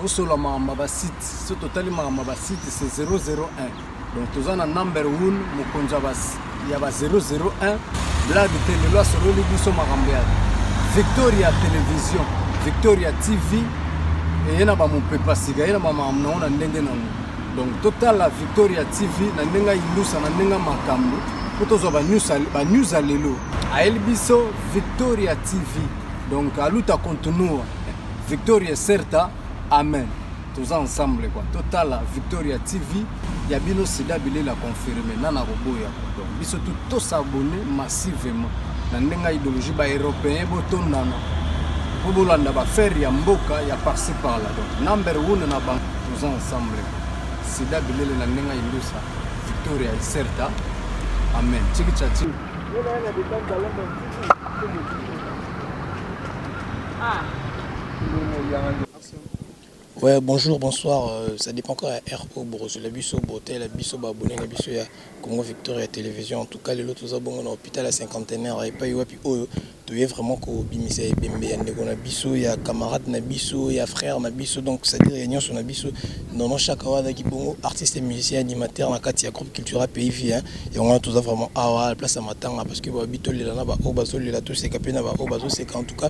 Tosola makambo ya basite, so totali makambo ya basite, c'est 001. Donc toza na number 1, mokonzi ya ba 001. Blague te, lelo asololi biso makambo ya Victoria Television, Victoria TV, eye na bamopepa sika, ye na bamakambo nango na ndenge nango. Donc totala Victoria TV na ndenge ayindusa, na ndenge makambo, mpo tozwa banews ya lelo. Ayeli biso Victoria TV, donc aluta continua Victoria Certa, amen. Toza ensemble quoi. Totala Victoria TV ya bino sida bilela confirmé nana koboya. Donc biso tout to s'abonner massivement na ndenge idéologie ba européen botondana po bolanda ba faire ya mboka ya par-ci par-là. Donc number 1 na bango, toza ensemble. Sida bilele na ndenge indusa Victoria Certa, amen. Chiki chachi. Ouais, bonjour, bonsoir. Ça dépend encore à RO Borozo, la biso Botel, la biso Babonné, la biso ya Congo Victoria Télévision. En tout cas, les autres bon dans l'hôpital à cinquantenaire et pas wapi oyo to est vraiment ko bimisa ebembe ya ndeko na biso, ya camarade na biso, ya frère na biso. Donc c'est-à-dire ya nyonso na biso. Non non, chaque fois qui bongo artiste et musicien animateur na kati ya groupe Cultura Pays Vie, hein. Et on a tous vraiment awa la place à matanga parce que ba bito lela na ba o bazo lela tout c'est capé na ba o bazo c'est en tout cas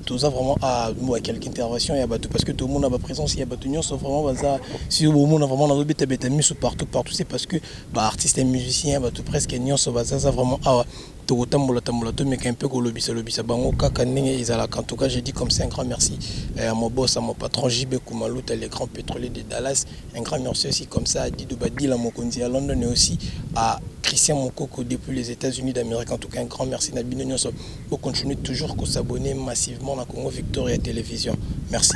toza vraiment à moi quelque intervention ya bato parce que tout le monde a ba présence ya bato nyonso vraiment baza si au monde vraiment nazo beta beta miso partout partout, c'est parce que ba artiste et musicien bato presque nyonso baza za vraiment awa. Tokotambola tambola, tomeka un peu kolobisa lobisa bango kaka ndenge ezalaka. En tout cas, je dis comme ça un grand merci à mon boss, à mon patron JB Koumalouta, le grand pétrolier de Dallas. Un grand merci aussi comme ça à Didou Badila Mokonzi à London et aussi à Christian Mokoko depuis les États-Unis d'Amérique. En tout cas, un grand merci na bino nyonso pour continuer toujours à s'abonner massivement à Congo Victoria Télévision. Merci.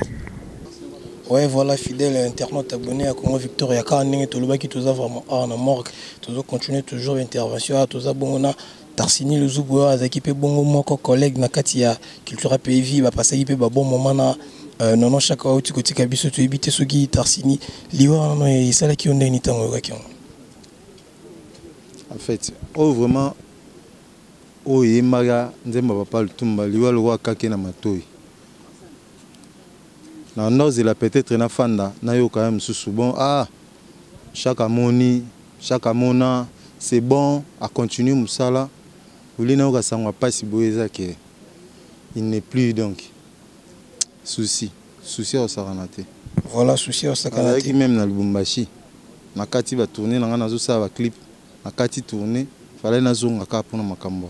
Ouais, voilà, fidèle internaute abonné à Congo Victoria. Car ndenge tolobaki, toza vraiment awa na morgue, tozo continuer toujours intervention awa. Toza bongo na Tarsini Luzubu oyo azalaki mpe bongo moko collègue na kati ya Cultura Pays Vie, bapasaki mpe ba bon moment na Nono Chaka auti kotika biso. Toyebi te soki Tarsini, liwa wana esalaki yo ndenge ntango oyokaki yango? En fait, oyo vraiment oyo eyembaka nzembo ya papa Lutumba, liwa lokwa kake na matoi na ndozela, peut-être nafanda nayoka ya mosusu. Bon, ah, chaque amoni, chaque amona, c'est bon, acontinue mosala oli. Nayoka sango ya mpasi boye, eza ke il n'est plus. Donc souci, souci akosakana te. Voilà, souci akosakana. Nazalaki même na Lubumbashi, na kati batourne na ngai, nazosala baclip. Na kati tourne, fallait nazonga kaka mpona makambo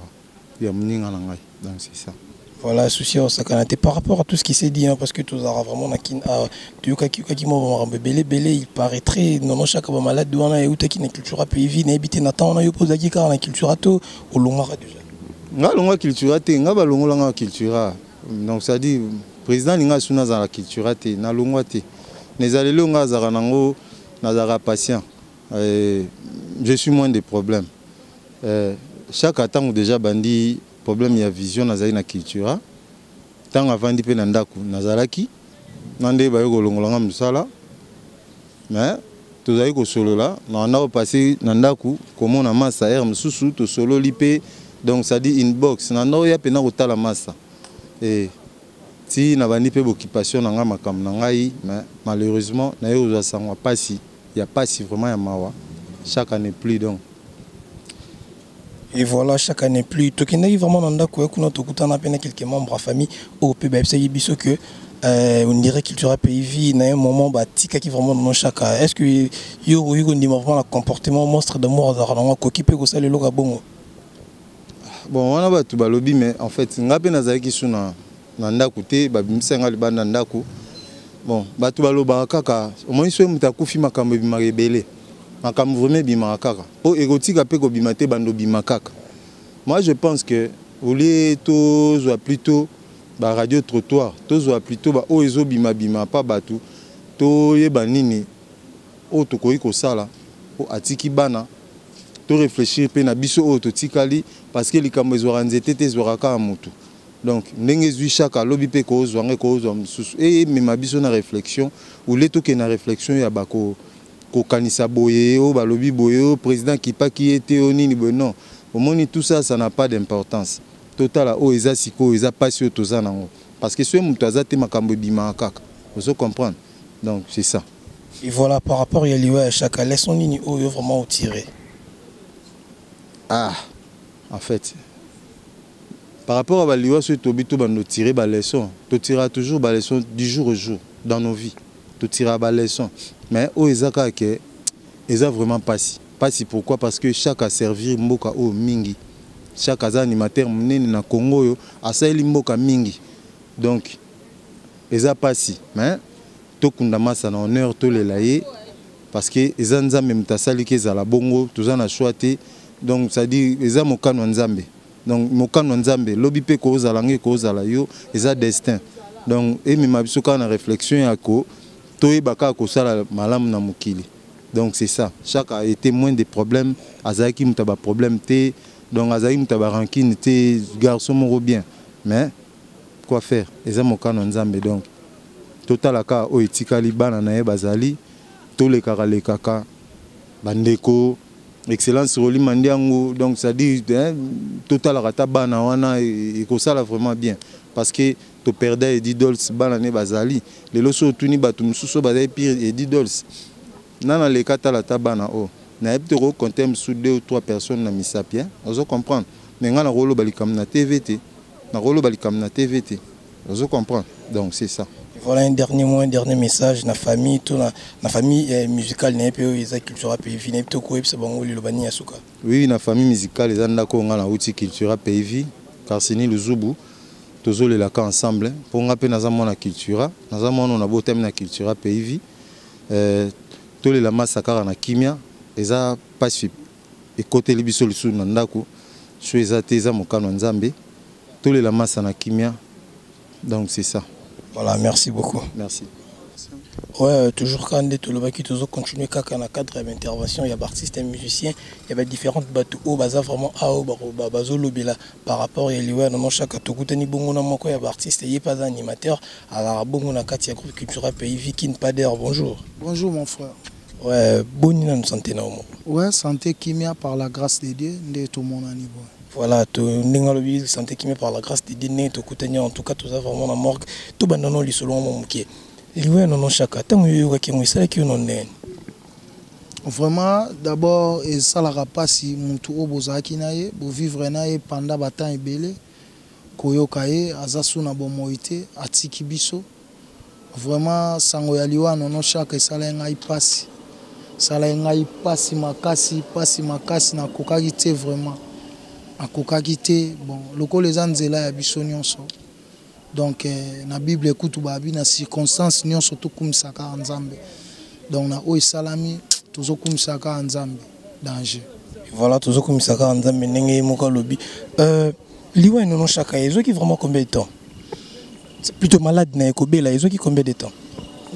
ya moninga na ngai. Donc c'est ça. Voilà, souci osakana te par rapport à tout ce qui s'est dit, hein, parce que tozalaka vraiment na kin toyokaki yokaki mwa bamakambo ebele ebele. Il paraîtrait Nono Chaka bamalade wana eutaki na Cultura Pays Vie. Nayebi te na ntango wana yo mpo ozalaki kaka na Cultura to olongwaka déjà? Nga alongwa Cultura te, nga balongolanga Cultura. Donc c'est à dire président alinga asu nazala Cultura te, nalongwa te. Na ezaleli oyo nga azalaka nango, nazalaka patient, je suis moins de problèmes. Chaque ntango déjà bandi problème ya vision, nazali na Cultura. Ntango avandi mpe na ndako, nazalaki na nde baye kolongolanga mosala, mais tozali kosolola na ndako, pasi na ndako komona masa aire mosusu, tosololi mpe. Donc ça dit inbox na ndako ya mpena kotala masa e ti na bandi mpe boccupation na ngai, makambo na ngai. Mais malheureusement naye kozwa sango ya pasi, ya pasi vraiment, ya mawa, chaque année plus donc. Et voilà, chaque année plus tokendaki vraiment na ndako ya kuna, tokutana mpe na quelques membres ya famille oyo mpe bayebisaki biso que on dirait Cultura Pays Vie na un moment batikaki vraiment Nono Chaka. Est ce que yo okoki kondima vraiment na comportement monstre d'amour azalaka nango, akoki mpe kosala eloko ya bongo? Bon, wana bato balobi, mais en fait nga mpe nazalaki su na ndako te, babimisa nga libanda ndako. Bon, bato balobaka kaka. Omoni, soki moto akufi, makambo ebimaka ebele, makambo vraiment ebimaka kaka, mpo ekotika mpe kobima te, bando obima kaka. Moi je pense que au lieu tozwa plutôt baradio trottoir, tozwa plutôt baoyo ezobimabima mpa bato, toyeba nini oyo tokoki kosala mpo atiki bana, to réfléchir mpe na biso oyo totikali, parce que likambo ezwaka nzete te, ezwaka kaka motu. Donc ndenge ezwi Chaka, alobi mpe kozwa ngai, kozwa mosusu, emema biso na réflexion. Ule tokende na réflexion ya bako kokanisa boye, oyo balobi boye, oyo président kipaki ye te, oyo nini boye, non. Omoni, tout ça, ça n'a pas d'importance. Totala oyo eza sikoyo, eza mpasi oyo toza nango, parce que soki moto aza te, makambo ebimaka kaka, ozo comprendre. Donc c'est ça. Et voilà, par rapport ya liwa ya Chaka, leçon nini oyo vraiment otirer? Ah, en fait, par rapport à baliwa, soki tobi tobanda otirer baleçon, totiraka toujours baleçon du jour au jour dans nos vies, totiraka baleçon. Mais oyo eza kaka ke eza vraiment pasi pasi. Pourquoi? Parce que Chaka aservir mboka oyo mingi. Chaka aza animateur monene na Congo oyo asaleli mboka mingi. Donc eza pasi, mais tokunda masa na honneur, tolela ye, parce que eza Nzambe moto asaliki ezala bongo, toza na choix te. Donc c'est-à-dire eza mokano ya Nzambe. Donc mokano ya Nzambe, lobi mpe kozala nge kozala yo, eza destin. Donc emema biso kaka na réflexion ya ko toyeba kaka kosala malamu na mokili. Donc c'est ça. Chaka a été moins de problèmes, azalaki moto ya baproblème te, donc azalaki moto ya barancune te, garçon moko bien. Mais quoi faire, eza mokano ya Nzambe. Donc totala kaka oyo etikali, bana na ye bazali, tolekaka lekaka bandeko, excellence Roli Mandiango. Donc c'est-à-dire, hein, totalaka ata bana wana, ekosala vraiment bien, parce que toperda Edi Dols, bana ne bazali lelo. So otuni bato mosusu oyo bazali pire Edi Dols, nana leka tala ata bana oyo nayebi te, kocompter mosusu deux ou trois personnes na misapi, ozo comprendre. Mais ngai nakoloba likambo na TV te, nakoloba likambo na TV te, ozo comprendre. Donc c'est ça. Voilà, un dernier mot, un dernier message na famille to na famille musicale na ye mpe oyo eza Cultura Pays Vie, na ye mpe tokoyebisa bango liloba nini ya suka? Oui, na famille musicale eza ndako oyo ngai nauti, Cultura Pays Vie, Karsini Luzubu, tozolelaka ensemble, mpo nga mpe naza mwana Cultura, naza mwana oyo nabotami na Cultura Pays Vie. Tolela masa kaka na kimia. Eza mpasi ekoteli biso lisusu na ndako, so eza te, eza mokano ya Nzambe. Tolela masa na kimia. Donc c'est ça. Voilà, merci beaucoup. Merci. Ouais, toujours quand tolobaki toujours continuer kaka na cadre d'intervention ya artiste et musicien, il y avait différentes bato oyo baza vraiment ao bazolobela par rapport ya liwa Nono Chaka. Tokutani bongo na moko ya artiste, ye pas animateur, azalaka bongo na kati ya groupe Cultura Pays Vie, Kin Pader. Bonjour. Bonjour mon frère. Ouais, boni nanu santé na yo? Ouais, santé kimia, par la grâce de Dieu, nde tomonani boye. Voilà, to ndenge alobi, santé kimia par la grâce de Dieu. Ndenge tokutani, en tout cas toza vraiment na morgue. Tobanda no lisolo mwa moke. Liwa ya Nono Chaka, ntango yoyokaki yango, esalaki yo no ndenge? Vraiment, d'abord esalaka mpasi. Motu oyo bozalaki na ye, bovivre na ye pendant batemps ebele, koyoka ye aza su na bomoi te, atiki biso. Vraiment, sango ya liwa Nono Chaka esalaki ngai mpasi, esalaki ngai mpasi makasi, mpasi makasi. Nakokaki te, vraiment nakokaki te. Bon, lokola eza nzela ya biso nyonso, donc na Bible ekutu babi na circonstance nyonso tokumisaka Nzambe. Donc na oyo esalami, tozokumisaka Nzambe, danger. Voilà, tozokumisaka Nzambe ndenge ye moko alobi. Liwa ya Nono Chaka ezwaki vraiment combien de temps? C'est plutôt malade na ekobela ezwaki combien de temps?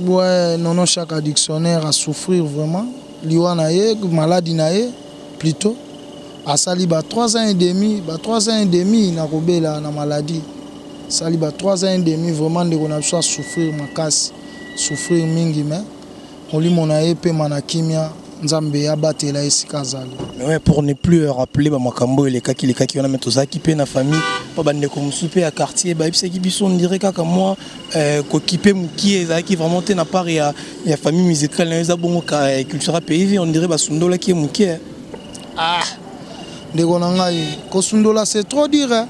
Ouais, Nono Chaka dictionnaire à souffrir vraiment. Liwa na ye, maladie na ye plutôt, asali ba 3 ans et demi, ba 3 ans et demi na kobela na maladie. Asali ba 3 ans et demi. Vraiment, ndeko na biso asouffrir makasi, souffrir mingi, mais molimo na ye pema na kimia, Nzambe abatela esika azali. Mais ouais, pour ne plus rappeler bamakambo elekaki lekaki wana, mais tozalaki mpe na famille mpo bandeko mosusu mpe ya quartier bayebisaki biso, on dirait kaka mwa kokipe mokie ezalaki vraiment te na part ya famille musicale na yo, eza bongo Cultura Pays Vie, on dirait basundolaki ye mokie. Ah, ndeko na ngai, kosundola c'est trop dire, hein?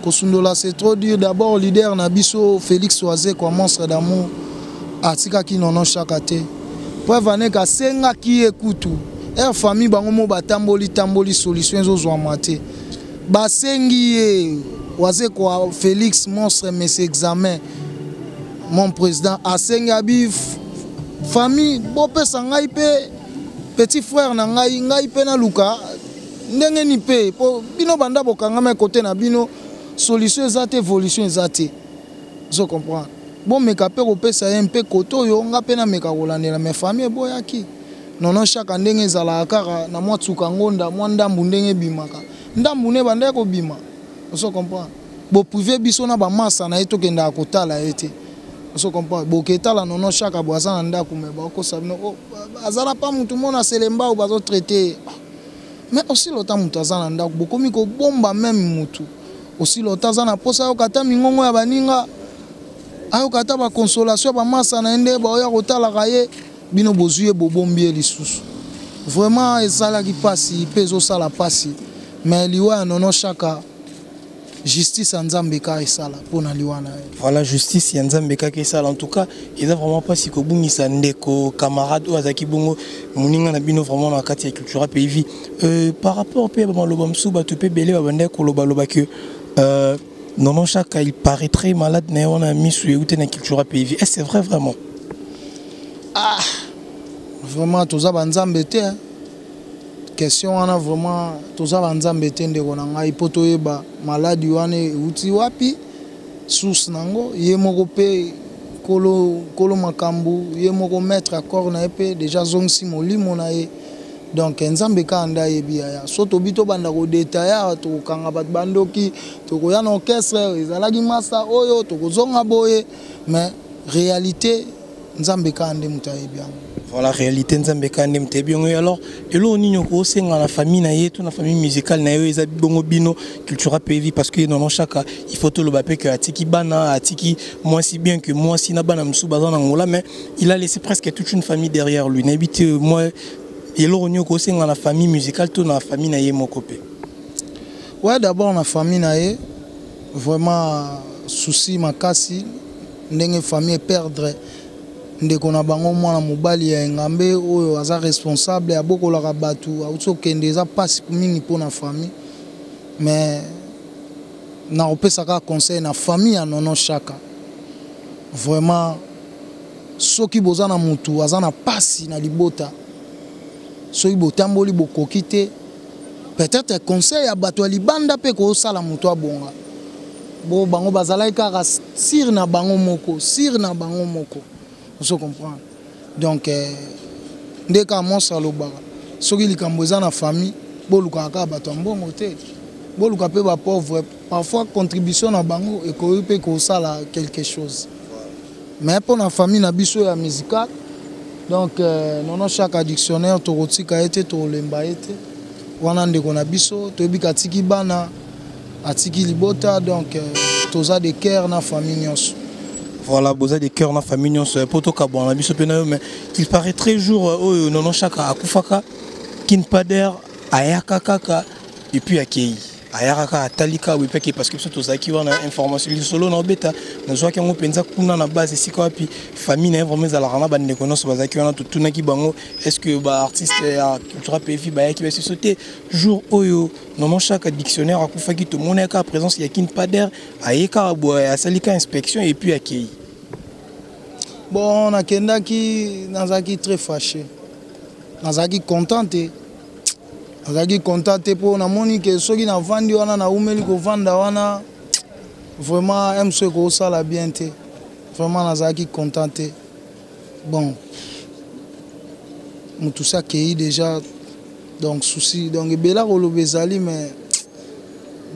Kosundola c'est trop dire. D'abord leader na biso Félix Wazekwa, monstre d'amour, atikaki Nono Chaka te. Preuve aneke asengaki ye kutu aire famille bango mo batamboli tamboli, solution ezozwama te. Basengi ye Wazekwa Félix, monstre, mes examen, mon président, asengi abi famille bopesa ngai mpe petit frère na ngai, ngai mpe naluka ndenge ni mpe mpo bino banda bokangama kote na bino, solution eza te, évolution eza te. Ozo comprendre? Bomeka mpe kopesa ye mpe kote oyo nga mpe nameka kolandela, mais famille eboyaki. Nono Chaka ndenge ezalaka kaka na mwa tsuka ngonda, mwa ndambu ndenge ebimaka, ndambu ne bandaki kobima. Ozo comprendre? Bopriver biso na bamasa na ye, tokendaka kotala ye te. Ozo comprendre? Boketala Nono Chaka bo aza na ndako, mais bakokosa bino, oh, azala pa mutu mona selembao bazotraiter ye. Mais aussi lota moto aza na ndako, bokomi kobomba. Même mutu aussi lota aza na posa yoka ata mingongo ya baninga. Ayoka ata baconsolation ya bamasa na ye nde baoya kotalaka ye, bino bozwi ye bobombi ye lisusu. Vraiment esalaki mpasi mpe ezosala mpasi, mais liwa ya Nono Shaka, justice ya Nzambe kaka esala mpona liwa na ye. Voilà, justice ya Nzambe kaka esala. En tout cas, eza vraiment mpasi kobungisa ndeko camarade oyo azalaki bongo moninga na bino vraiment na kati ya Cultura Pays Vie. Par rapport mpe ya bamaloba mosusu, bato mpe ebele babandaki kolobaloba ke Nono Shaka, il paraîtrait malade na ye wana misu euti na Cultura Pays Vie. Est-ce c'est vrai vraiment? Ah, vraiment toza banzambe te, hein. Question wana vraiment toza banzambe te, ndeko na ngai, mpo toyeba maladi wana euti wapi, source nango. Ye moko mpe kolo, kolo makambo, ye moko maître accord na ye mpe déjà azongisi molimo na ye. Donc Nzambe kaka nde ayebi. Yaya, so tobi tobanda kodétailler, tokokanga bato bandoki, tokoya na orchestre ezalaki masa oyo tokozonga boye, mais réalité Nzambe kaka nde moto ayebi yango. Voilà, réalité Nzambe kaka nde moto ayebi yango. Alors eloko nini okosenga na famille na ye to na famille musicale na ye oyo eza bongo bino Cultura Pays Vie? Parce que Nono Shaka, il faut toloba mpe ke atiki bana, atiki mwasi, bien que mwasi na bana mosusu baza na Ngola, mais il a laissé presque toute une famille derrière lui. Nayebi te, moi, eloko nini okosenga na famille musicale to na famille na ye moko mpe? Ouais, d'abord na famille na ye, vraiment souci makasi ndenge famille perdre ndeko na bango, mwana mobali ya engambe oyo aza responsable, abokolaka bato, auti okende. Eza mpasi mingi mpona famille, mais nakopesa kaka conseil na famille ya Nono Shaka: vraiment, soki boza na motu aza na mpasi na libota, soki botamboli bokoki te, peut-être conseil ya bato ya libanda mpe kosala moto abonga bo. Bango bazalaki kaka sûr na bango moko, sûr na bango moko, ozo comprendre? Donc nde kaka monstre alobaka, soki likambo eza na famille, bolukaka kaka bato ya mbongo te, boluka mpe bapauvre. Parfois contribution na bango ekoki mpe kosala quelque chose. Mais mpo na famille na biso ya musical, donc Nono Chaka dictionnaire, tokotika ye te, tokolemba ye te. Wana ndeko na biso, toyebi ka atiki bana, atiki libota. Donc toza de cœur na famille nyonso. Voilà, boza de cœur na famille nyonso po tokabwana na biso mpe na yo. Mais il paraîtrait jour oyo Nono Chaka akufaka, Kin Pader ayaka kaka et puis akei, ayaka kaka, atali kaka boye mpe akei. Parce que biso tozalaki wana, information lisolo na obeta nazwaki yango mpenza kuna na base, esika wapi famille na ye vraiment ezalaka na bandeko nyonso bazalaki wana. Totunaki bango: est ce que baartiste ya Cultura Pays Vie bayaki? Basiso te. Jour oyo Nono Chaka dictionnaire akufaki, tomonaki kaka présence ya Kin Pader, aye kaka boye, asali ka inspection et puis akei. Bon, nakendaki, nazalaki très fâché, nazalaki content te, nazalaki content te, mpo namoni ke soki navandi wana, naumeli kovanda wana, vraiment mso ekosala bien te. Vraiment nazalaki content te. Bon, motu si akei déjà, donc souci, donc ebela koloba ezali, mais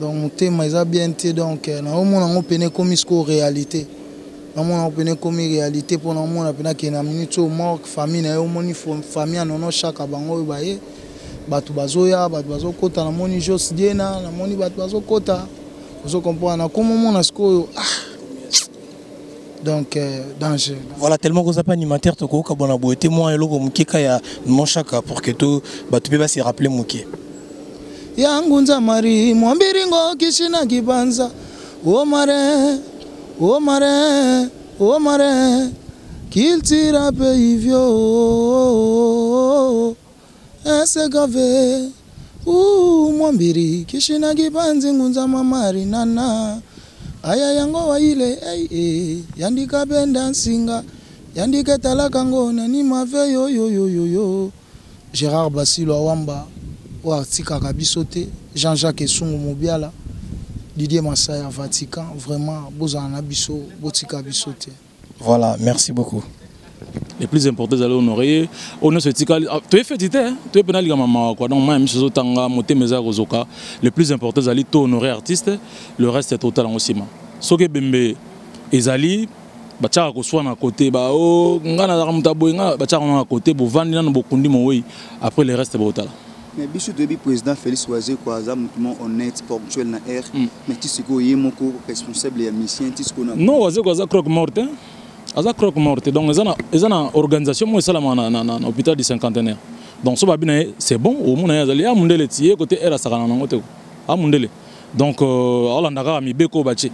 donc motema eza bien te. Donc naomona yango pene ekomi sikoyo réalité, naomona yango pene ekomi réalité, mpo naomona pene akende na minute oyo morgue, famille na ye, omoni famille ya Nono Chaka, bango oyo baye, bato bazoya, bato bazokota. Namoni Jos Diena, namoni bato bazokota, ozo comprendre? Nakoma omona sikoyo, ah, donc danger. Voilà, tellement koza mpe animateur, tokoyoka bona boye te. Mwa eloko moke ka ya Nono Chaka pour que to bato mpe base rappeler moke. Yangunza mari mwambiringo kishina kibanza omare omare omare Cultura Pays Vie esegave mwambiri kishina kibanzi ngunza mamari nana aya yango waile ei e yandika benda nsinga yandika etalaka ngo nani mave yoyoyoyoyo. Gérard Basilo Awamba oyo atikaka biso te, Jean-Jacques Esungu Mobiala, Didier Masaya Vatican, vraiment bozala na biso, botika biso te. Voilà, merci beaucoup. Les plus important ezali honoré ye. Oyo nyonso etikali, toye feti te, toye mpena likama mawa quoi. Donc mai ya miso ezotanga, motema eza kozoka. Le plus important ezali to honoré artiste, le reste totala yango nsima. Soki ebembe ezali, batiaka koswana côté ba o nga nazalaka moto aboye nga, batiaka na côté, bovandi nano, bokundi mowei, après le reste botala. Mais biso toyebi président Félix Wazekwa aza motu moko honnête, ponctuel na air. Mais ti sikoyo ye moko responsable ya mission ti sikoyo na Non, Wazekwa aza croque morte, hein? Aza croque morte. Donc eza na organisation moko esalama na hôpital du cinquantenaire. Donc so babi na ye c'est bon, omona ye azali ya mundele ti ye kote aire asakana nango te, amundele. Donc aolanda kaka mibeko oyo batie,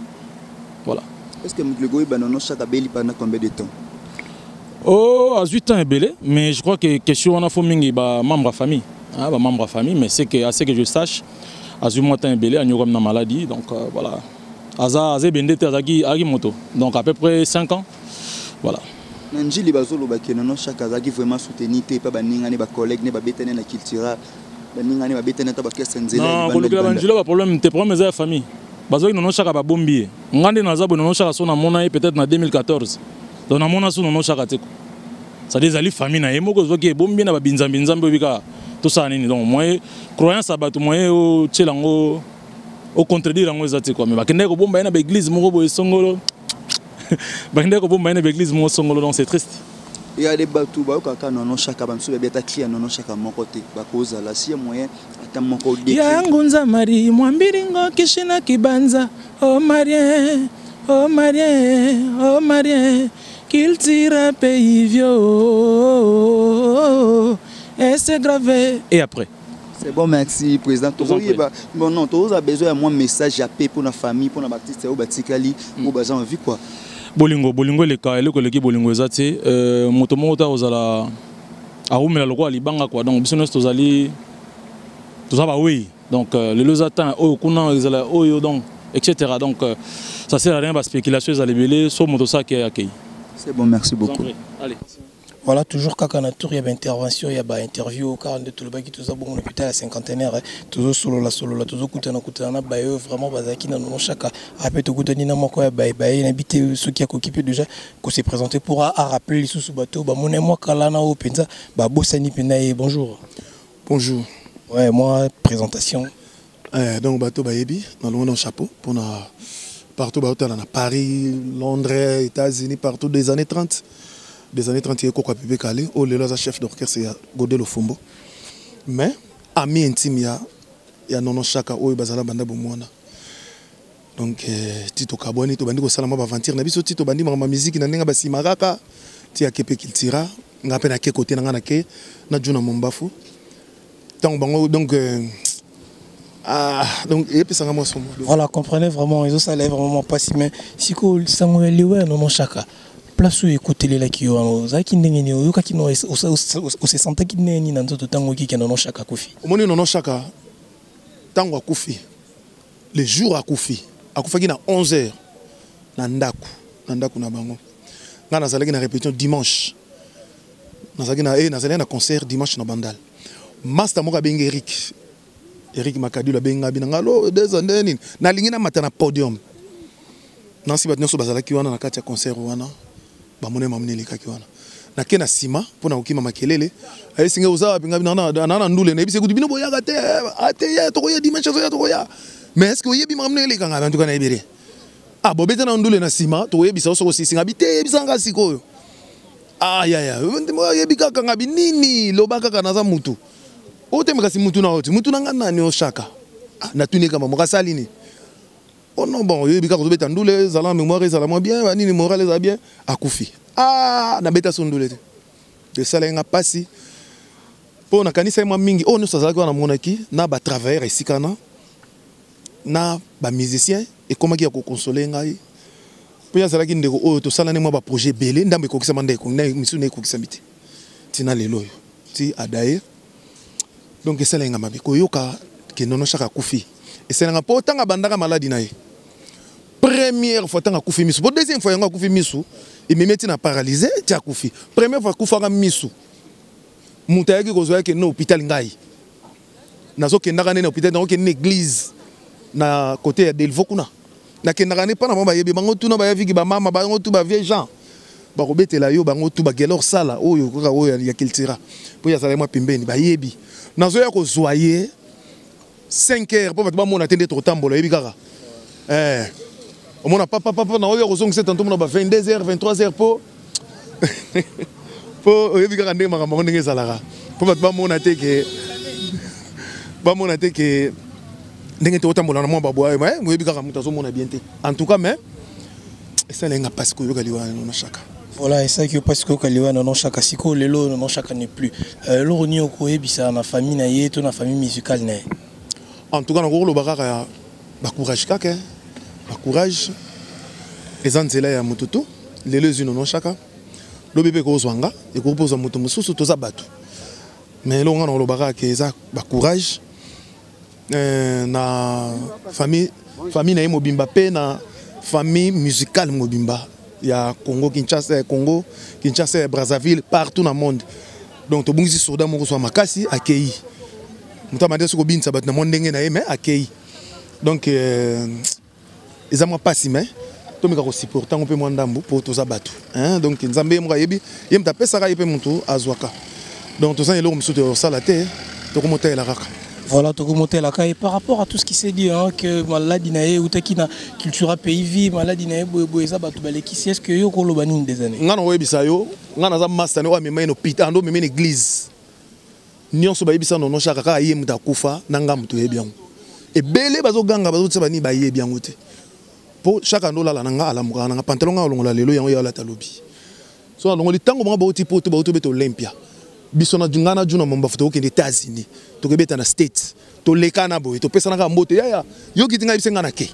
voilà. Est ce que moto ekoyeba Nono Chaka abeli pendant combien de temps? Oh, azwi temps ebele, mais je crois que question wana fo mingi bamembre ya famille, hein, bamembre ya famille. Mais c'est que, à ce que je sache, azwi mwa temps ebele, anyokwami na maladie. Donc voilà, aza ebende te, azalaki moto, donc à peu près 5 ans, voilà. Na Njili bazolobaki Nono Chaka azalaki vraiment soutenu te epa baninga ne, bacollègue ne babetani na Cultura, baninga ne babetani ata baorchestre nzela. Non, kolukela banjilo baproblème te. Problème eza ya famille. Bazwaki Nono Chaka, babombi ye. Nga nde naza boye, Nono Chaka so namona ye peut-être na 2014. Donc namona so Nono Chaka te. C'est-à-dire ezali famille na ye moko ezwaki, ebombi ye na babinzambi nzambe oyebi kaka tosala nini. Donc moyen croyance ya bato, moyen otiela yango, ocontredire yango eza te quoi. Mais bakendaki kobomba ye na baéglise moko boye songolo, bakendaki kobomba ye na baéglise moko songolo. Donc c'est triste. Ya de bato bayokaka Nono Chaka, bamisusu bayebi ata cri ya Nono Chaka moko te. Bakozala si ya moyen ata moko. Yangunza mari mwambiringo kishina kibanza o marien, o marien, o marien culture pays vieux et c'est gravé et après. C'est bon, merci président. Tozoyeba, bon, non, toza besoin ya mwa message ya paix pour la famille, pour la artiste oyo batikali, oyo baza en vie quoi. Bolingo, bolingo eleka. Eloko eleki bolingo eza te. Moto moko ta kozala awumela lokola libanga quoi. Donc biso nyonso tozali, toza bawei. Donc lelo eza temps oyo kuna ezala oyo, donc etc. Donc ça sert à rien baspéculation ezala ebele. So moto osaki akei. C'est bon, merci beaucoup. Allez. Voilà, toujours kaka na tour ya baintervention, ya bainterview kaka nde tolobaki. Toza bongo na hôpital ya cinquantenaire, tozosolola solola, tozokutana kutana na baye vraiment bazalaki na Nono Chaka. Ape tokutani na moko ya baye, nayebi te soki akoki mpe déjà kose présenter pour arappeler lisusu bato bamona mwa kala na oyo mpenza babosani mpenza ye. Bonjour. Bonjour. Ouais, moi présentation. Donc bato bayebi nalongo na chapeau mpona partout baotala na Paris, Londres, États-Unis, partout. Des années 30, des années 30, ye koko ya Pepe Kale oyo lelo aza chef d'orchestre ya Godé Lofombo, mais ami intime ya Nono Chaka oyo bazala banda bomwana. Donc ti tokabwani, tobandi kosala mwa baventure na biso, ti tobandi makambo ya miziki na ndenge basima kaka ti ake mpe Cultura, nga mpe nake kote na nga, nake na Juna Mombafu ntango bango. Donc ah, donc eyepesanga mwa somo. Voilà, comprenez vraiment, ezosala vraiment mpasi. Mais sikoyo sango ya liwa ya Nono Chaka, place oyo ekotelelaki yo wana, ozalaki ndenge nini? Oyokaki no, ose sentaki ndenge nini na nzoto ntango okiki Nono Chaka akufi? Omoni, Nono Chaka ntango akufi, le jour akufi, akufaki na 11 heures na ndako na bango. Ngai nazalaki na répétition dimanche, nazalaki na concert dimanche na Bandal. Master moko abengi Eric, Eric Makadilo, abengi nga, bina nga alo deza nde nini, nalingi namata na podium. Nansi bato nyonso bazalaki wana na kati ya concert wana, bamoni mamoni elekaki wana. Nake na nsima mpo na kokima makelele. Ayesi ngai: "Oza wapi?" Ngai na ndule. Nayebisi kutu: "Bino boyaka te, ate ya tokoya dimanche, azoya, tokoya. Mais est ce que oyebi makambo ndenge elekanga?" En tout cas nayebi rien. "Ah, bobeta na ndule na nsima, tokoyebisa yo soko osisi." Ngabi te, yebisa sikoyo. "Ah yaya, oyebi kaka." Ngabi: "Nini? Loba kaka, naza mutu oteme." "Kasi mutu na oti mutu na nga nani oshaka?" Ah, natuni kama moko asali nini. "Oh non, bon, oyebi kaka ozobeta ndule, ezala mémoire, ezala mwa bien, banini, moral ezala bien." Akufi. Ah, nabeta so ndule te, esalaki nga mpasi mpo nakanisa ye mwa mingi. Oyo nyonso azalaki wana, namonaki na batravailleur esika na bamusicien, ekomaki ya koconsoler ngai mpo ye azalaki ndeko oyo tosalani mwa baprojet ebele. Ndambo ekokisama, ndeko misusu na ekokisami te ntina lelo oyo ti adaye. Donc esalaki nga mabe koyoka ke Nono Chaka akufi. Esalanga mpo ntango abandaka maladi na ye première fois, ntango akufi misu, po deuxième fois yango akufi misu, ememi ti na paralyse ti akufi. Première fois akufaka misu, moto ayaki kozwa yake na hôpital. Ngai nazokendaka nde na hôpital, nazokende na église na côté ya Delvo kuna. Nakendaka nde mpa na bango, bayebi bango tuna, bayaviki bamama bango tu, bavie Jean bakobetela yo bango tu, bagelor sala oyo kaka oyo ya Cultura mpo ye azalaki mwa pembeni, bayebi. Nazoya kozwa ye 5 heures mpo bato bamona te nde tokotambola, oyebi kaka. Omona papapapa na oyo kozongisa tanto mona ba 22 heures, 23 heures, mpo oyebi kaka ndenge makambo yango ndenge ezalaka, mpo bato bamona te ke Bamona te ke ndenge tokotambola na mwa babwa oyebi kaka moto azomona bien te. En tout cas, mais esalenga mpasi koyoka liwa na Chaka. Voilà, esalaki yo mpasi koyoka liwa Nono Chaka. Sikoyo lelo Nono Chaka n'est plus. Eloko nini okoyebisa na famille na ye to na famille musicale na ye? En tout cas, nakokoloba kaka bacourage, kaka bacourage. Eza nzela ya motu tu. Lelo ezwi Nono Chaka, lobi mpe ekozwa nga, ekoki mpe ozwa moto mosusu. Toza bato. Mais eloko nga nakoloba kaka ke eza bacourage na famille na ye mobimba mpe na famille musicale mobimba ya Congo Kinshasa, ya Congo Kinshasa, ya Brazzaville, partout na monde. Donc tobungisi soda moko so makasi akei. Moto amandi soki kobinisa bato na mwa ndenge na ye, mais akei. Donc eza mwa mpasi, mais tomeka kosupporte yango mpe mwa ndambu mpo toza bato. Donc Nzambe ye moko ayebi, ye moto apesaka, ye mpe moto azwaka. Donc toza na eloko mosusu tokosala te, tokomotalela kaka. Voilà, tokomotelaka. Et par rapport à tout ce qui s'est dit, hein, que maladie na ye eutaki na Cultura Pays Vie, maladie na ye boye boye, eza bato balekisi, est ce que yo koloba nini des années? Nga na koyebisa yo, nga naza master oyo amema ye na hôpital, ando omema ye na église nyonso. Bayebisa Nono Chaka kaka ye moto akufa na nga moto oyebi yango. Ebele bazoganga, bazotia banini, bayebi yango te. Mpo Chaka ando olala na nga, alamukaka na nga. Pantalon nga alongola lelo, yango ye alata lobi. So alongoli ntango bango bauti poto, bauti obeta Olympia. Biso na nga na Juna Mombafu tokokende États-Unis, tokobeta na State, toleka na boye, topesanaka mbote. Yaya, yoki ti ngai, yebise ngai na ke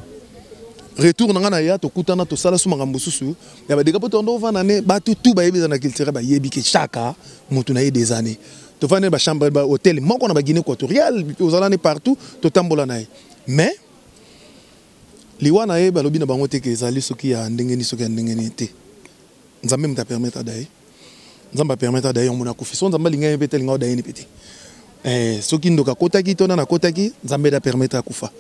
retour na ngai na ya, tokutana, tosala su makambo mosusu ya badeka mpo tondo ovanda ne bato tu bayebi eza na culture, bayebi ke Chaka motu na ye des années tovandi na bachambre, bahotel moko na baguinée équatoriale, ozala ne partout, totambola na ye. Mais liwa na ye, balobi na bango te ke ezali soki ya ndenge nini, soki ya ndenge nini te. Nzambe moto apermettre adaye, Nzambe apermettre adaye yango mona akufi. So Nzambe alingi ye mpe te, alinga odaye ni mpe te. Soki ndoka akotaki to nani akotaki, Nzambe eda permettre akufa.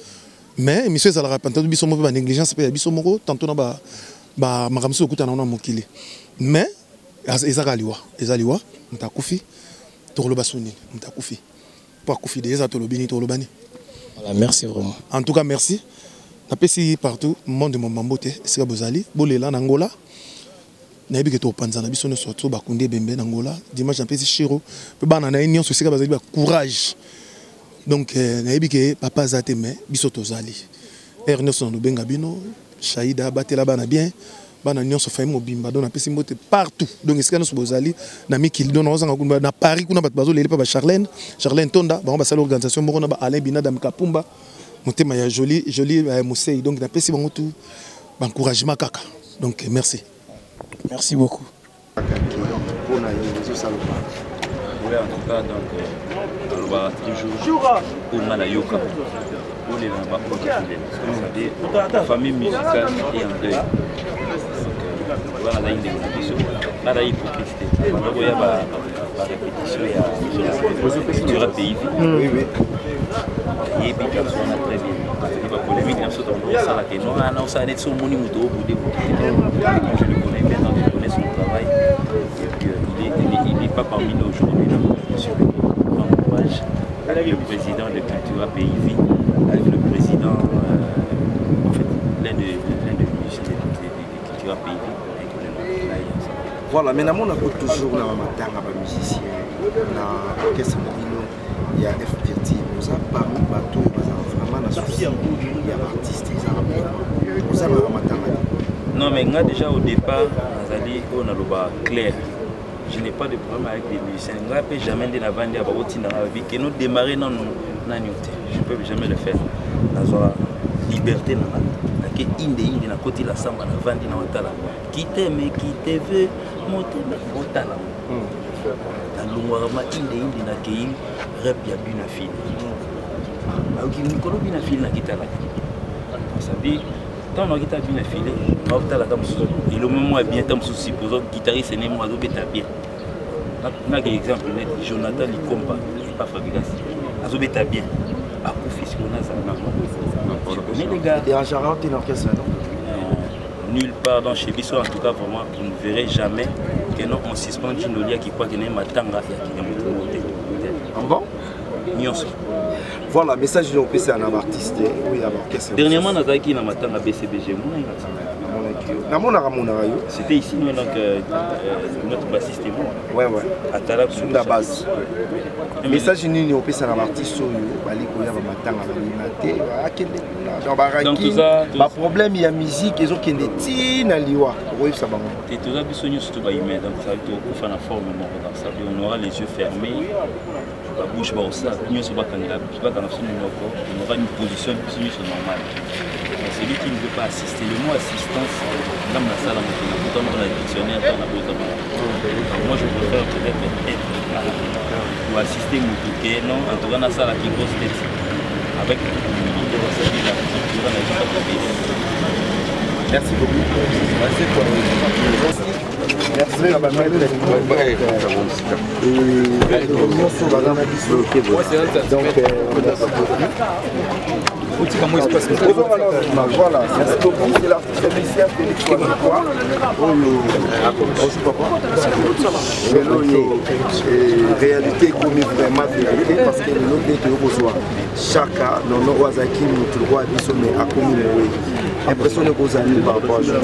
Mais émission ezalaka tantôt biso moko mpe banégligence mpe ya biso moko, tantôt na makambo mosusu okutana na mokili. Mais eza kaka liwa, eza liwa. Moto akufi, tokoloba so nini? Moto akufi mpo akufi de eza, tolobi nini? Tokoloba nini? Voilà, merci vraiment. En tout cas, merci. Napesi partout monde momambo te esika bozali, bolela na Ngola. Nayebi ke topanza na biso nyonso to bakundi ebembe na Ngola dimanche. Napesi Shiro mpe bana na ye nyonso esika bazali bacourage. Donc nayebi ke papa aza te, mais biso tozali heure nyonso na lobenga bino. Shaida batela bana bien, bana nyonso, famille mobimba. Donc napesi mbote partout, donc esika nyonso bozali na mikili. Donc naozanga kuna na Paris, kuna bato bazoleli mpe bacharlene, Charlene Tonda, bango basali organisation moko na ba Alain Binadam Kapumba, motema ya Joli Joli Mosei. Donc napesi bango tout baencouragement kaka. Donc merci. Merci beaucoup. Mpona ye ezosala. Oui, en tout cas, donc, alobaka toujours oyo nga nayoka, olela na baoyo tokolela, c'est-à-dire famille musicale est en deuil. Donc wana azali ndeko na biso. Nga azali hypocrite te. Banda koya barépétition ya Cultura Pays Vie, yebi garçon wana très bien. Azali bapolémique na biso, tokoki kosala te. Non, ana osala neti so omoni moto obude moto te. Je le connais bien, donc je connais son travail et que il est pas parmi nous aujourd'hui. Donc je l'encourage avec le président de Cultura Pays Vie, avec le président, en fait, l'un des musiciens de Cultura Pays Vie et que le ensemble. Voilà, mais namonako toujours na bamatanga bamusicien na orchestre na bino ya FDT, oza parmi bato oyo bazala vraiment na souci ya baartiste. Ezala pourquoi ozalaka matanga te? Non, mais nga déjà au départ nazali oyo naloba clair, je n'ai pas de problème avec les musiciens. Nga mpe jamais nde navandi ya bakotinda nga babi keno démarrer nanu nani te, je peux jamais le faire. Nazwa liberté na nga, nake inde inde, nakoti la samba, navandi na otala qui t'aime, qui te veut, motema otala. Nalongwaka ma inde inde, nakei rep ya bina file, bayoki mikolo bina file, nakitalaka sabi ntango nakita bina file, naotalaka mosusu elongo moko ya bien. Ntango mosusu supposons guitariste ne moko azobeta bien, naka exemple net Jonathan Likomba epa Fabrigas azobeta bien, akufi. Sikoyo nazala nango, je connais les gars. Dérangeara te na orchestre, non? Nulle part dans chez biso. En tout cas, vraiment, vous ne verrez jamais que non, on suspend Jindolia qui croit que n'est matanga ya moto moko te. Ah bon? Nyonso. Voilà, message nini opesa na baartiste oyo ya baorchestre? Dernièrement nazalaki na matanga BCBG, monaki. Namonaka monaka yo. C'était ici, nous, donc, notre bassiste et moi. Ouais. Atala Sunda base. Message nini opesa na baartiste oyo bali koya bamatanga balinga te akende kuna donc baranking baproblème ya musique ezokende ti na liwa okoyebisa bango te. Toza biso nyonso to bahumain, donc ça tokokufa na forme moko. Donc ça veut on aura les yeux fermés, babouche baosala nyonso, bakangela bakanga biso minoko, on aura une position biso nyonso normale. Mais celui qui ne veut pas assister, le mot assistance ngambo nasala moto na kuta moko na dictionnaire ntango nabotama. Donc moi, je préfère peut-être être là ou assister moto ke non. En tout cas, nasalaki grosse tête avec toute l'humilité, basali na culture na biso bato ebele. Merci beaucoup. Merci na bamaître nyonso baza na biso. Donc merci beaucoup. Voilà, merci beaucoup. C'est l'artiste musicien Félix Wazekwa. Oyo, bonjour papa. Lelo oyo réalité ekomi vraiment vérité, parce que lelo nde toyo kozwa Chaka Nono oyo azalaki motu lokola biso, mais akomi mowei. Impression nde kozala nini par rapport à journée?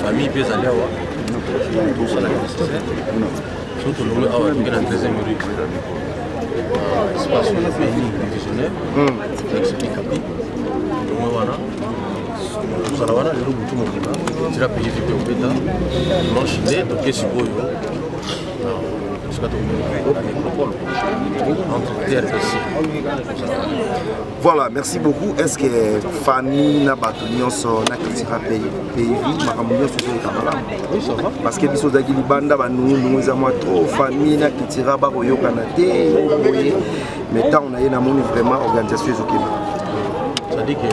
Famille mpe ezali awa, tosala nécessaire. So tolongwe awa, toke na 13e rue, espace pays divisionnaire ex-pikapi. Tolongwe wana, tozala wana lelo butu mobima, tira pays vipe obeta dimanche nde toke sikoyo na esika tokomona nécropole entre terre et ciel. Voilà, merci beaucoup. Est ce que famille na bato nyonso na cultura pays vie, makambo nyonso ezoleka malamu? Oui, ça va. Parce que biso ozalaki libanda, banungunungu eza mwa trop, famille na cultura bakoyokana te boye, mais ntango na ye namoni vraiment organisation ezokende. C'est-à-dire que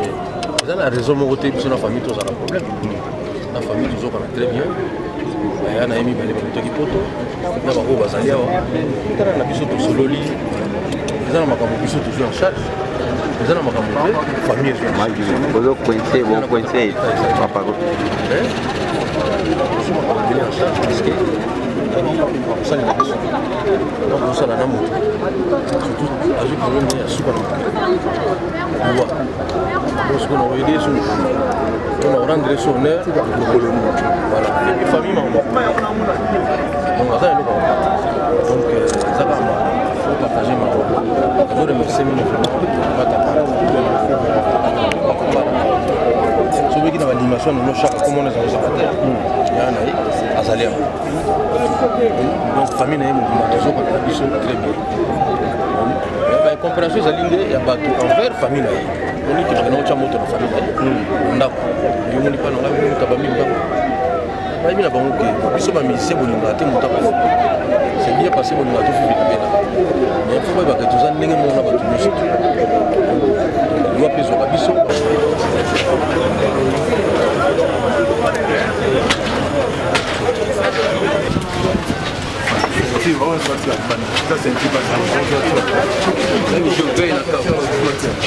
eza na raison moko te biso na famille tozala problème. Na famille tozokana très bien. Baya na ye mibale bakutaki poto na bango bazali awa, tala na biso tosololi. Eza na makambo biso tozwi en charge, eza na makambo te famille ezwi. Bozo coince, bo coince papa. Tozwi makambo ebele en charge, parce que kosalela biso, donc kosala na moto surtout azwi problème ya suka na mokili liwa. Donc sikoyo na koyede so mpona korendre so honneur mokolo. Voilà, et puis famille makambo, donc aza eloko. Donc eza kaka faut partager makambo. Nazo remercier mino vraiment batapara bakobala sobeki na baanimation nono chaque komona ezala kozaka te ya na ye azali yango. Donc famille na ye mobima tozokaka na biso très bien. Baincompréhension ezali nde ya bato envers famille na ye. Moni tokende otya moto na famille na ye na ndako, yo moni mpa na ngai moto abambi ndako, bayebi na bango ke biso bamusicien bolingaka te moto akufa. C'est bien passé, bolingaka tofufi libela, mais fo bayebaka toza ndenge moko na bato nyonso te. Liwa mpe ezwaka biso.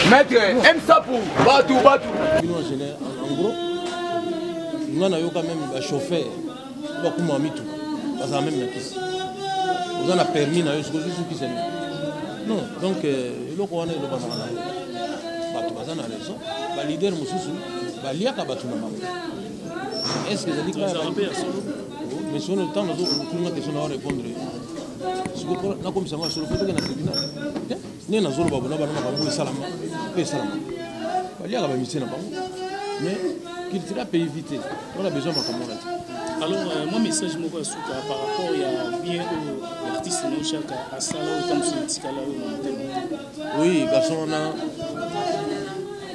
Maître M Sapu, Batu Batu. Bino en gros, nga nayoka même bachauffeur bakuma mituka bazala même na kisi. Oza na permis na yo, soki ozwi kisi nini? Non. Donc eloko wana elobanaka na bato baza na raison. Balider mosusu baliaka bato na bango. Est ce que ezali kaka? Mais sono ntango nazokotunga question na répondre sikoyo, nakomisa ngo ya solo, fo toke na tribunal te. Nde nazoloba bona bana makambo esalama mpe esalama, baliaka bamisie na bango, mais cultura pays vi te wana besoin makambo wana te. Alors moi, message moko ya suka par rapport ya bien oyo artiste no Chaka asala, oyo ntango mosusu etikala oyo na motema. Oui, garçon wana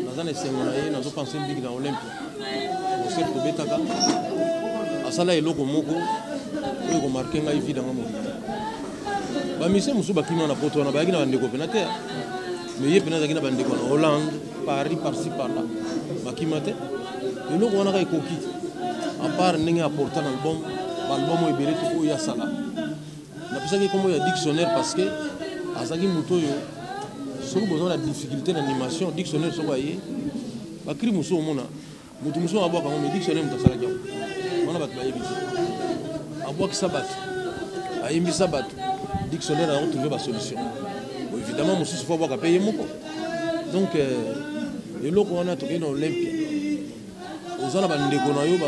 naza na esengo na ye. Nazopense mbingi na Olympia, concert tobetaka, asala eloko moko oyo ekomarke ngai vie nanga mobimba. Bamisie mosusu bakima na poto wana, bayaki na bandeko mpena te, mais ye mpena azalaki na bandeko na Hollande, Paris, parci par là, bakima te. Eloko wana kaka ekoki, à part ndenge aporta na album, baalbum oyo ebele to oyo asala. Napesaki nkombo ya dictionnaire parce que azalaki moto oyo soki boza na difficulté na animation, dictionnaire soko aye, bakri mosusu omona moto mosusu abwaka yango, mais dictionnaire moto asalaki yango wana, bato bayebi te. Abwakisa bato. Ayembisa bato dictionnaire yango, trouve basolution. Bon, évidemment mosusu fo abwaka mpe ye moko. Donc eloko wana tokei na Olympia, oza na bandeko na yo ba...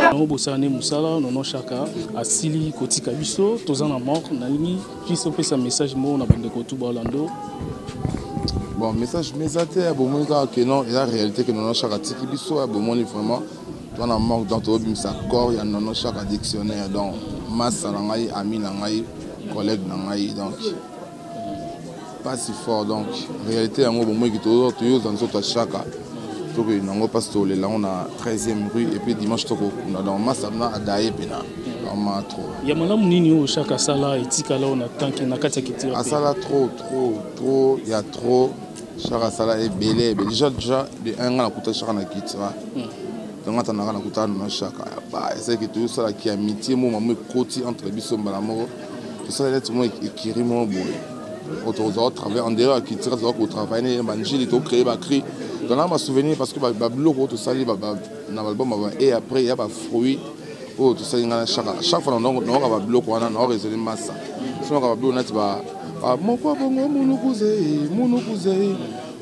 Yango bosala nde mosala. Nono Shaka asili kotika biso, toza na mort. Nalingi juste opesa message moko na bandeko tu baolando. Bon, message mais eza te ya bomoni kaka ke non, eza réalité ke Nono Shaka atiki biso. Ya bomoni vraiment toza na morgue, donc tozobimisa corps ya Nono Shaka dictionnaire. Donc masa na ngai, ami na ngai, collègue na ngai, donc pasi fort. Donc réalité yango bomoki, toyozwa nzoto ya Shaka, tokende yango mpasi, tolela yango na 13e rue et puis dimanche tokokunda. Donc masa na adaye mpena vraiment trop. Ya malamu nini oyo Shaka asala etikala oyo na tanke na kati ya culture? Asala trop, trop, trop, ya trop. Shaka asala ebele ebele. Déjà de un, nga nakuta Shaka na Kitira. Donc ata nanga nakuta na Shaka, esalaki tozosalaki amitié mo mamo ekoti entre biso mbala moko, tosala neti mo ekiri moko boye oyo tozala travaille en dehors ya Kitira, tozala kotravaille na banjili, tocréer bacri. Donc na basouvenir parce que babiloko oyo tosali na baalbum et après ya bafruit oyo tosali ngai na Shaka, chaque fois naoka babiloko wana, nao raisonne masa so naoka babiloko neti moko bongo munukuze munukuze